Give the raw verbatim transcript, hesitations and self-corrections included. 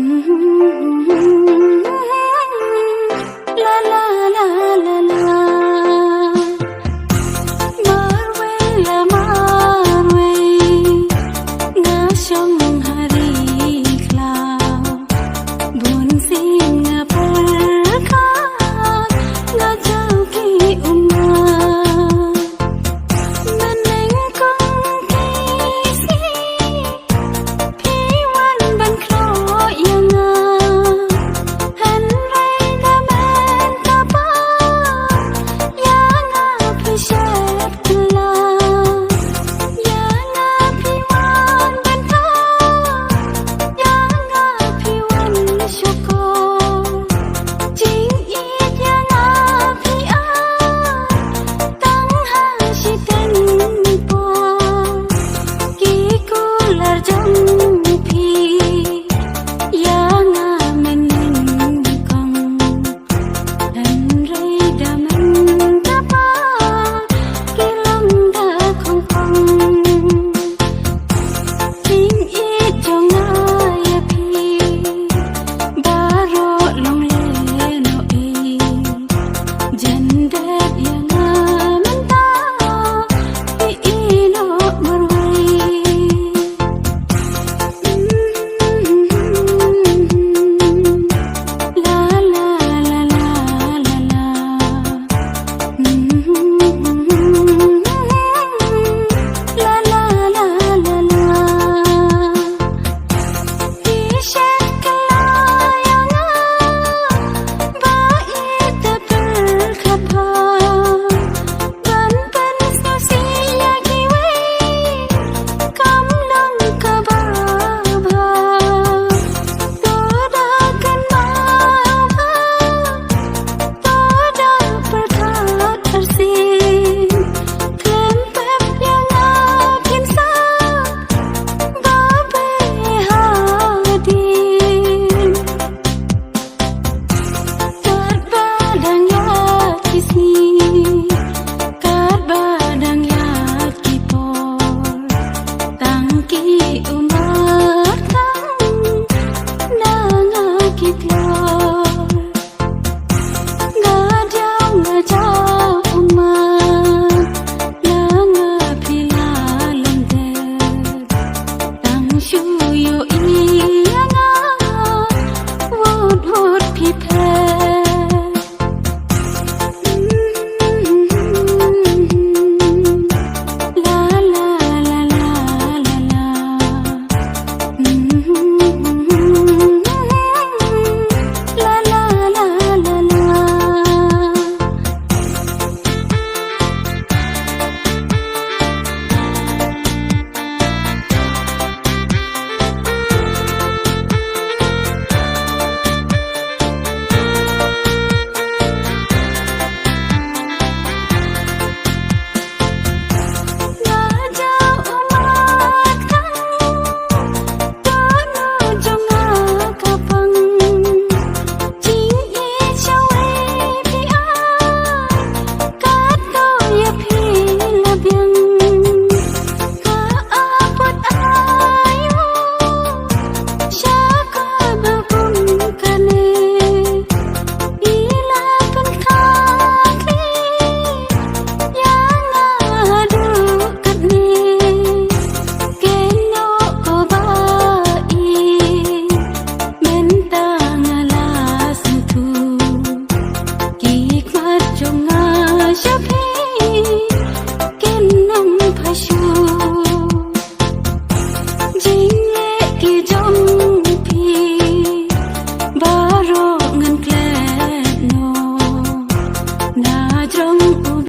La la la la la. Marwei la marwei, nga shong ha ri khlaw. Bun sien nga pyrkhat, nga jaw ki ummat. Mynnyngkong ki sngi, phi wan ban khroh ïa nga. Hynrei da mynta pat, ïa nga phi shet kylla. Ïa nga phi wan ban khroh, ïa nga phi wan shukor. Jingïeit ïa nga phi ai tang ha shiteng por. Ki kular jong phi ïa nga mynnyngkong. Hynrei da mynta pat ki long da khongpong. Jingïeit jong nga ïa phi baroh long lehnohei. Jan dep ïa nga mynta, phi ïehnoh marwei. La la la la la la. La la la la la. Phi shet kylla ïa nga, ba ïeit da pyrkhat bha. Ban pynsngewsih ïa kiwei kam long kaba bha. To da kynmaw bha, to da pyrkhat arsien. Khlem pep ïa nga phin sah ba bei hadien. Katba dang ïaid ki sngi, katba dang ïaid ki por, tang ki ummat tang na nga ki klor. Nga jaw, nga jaw ummat, na nga phi la long dep. Tang shu ïohi ïa nga, wut wut phi phet. La la la la la la. La la la la la. Mynta nga la sngewthuh, ki khmat jong nga sha phi kin ym pha shuh. Jingleh ki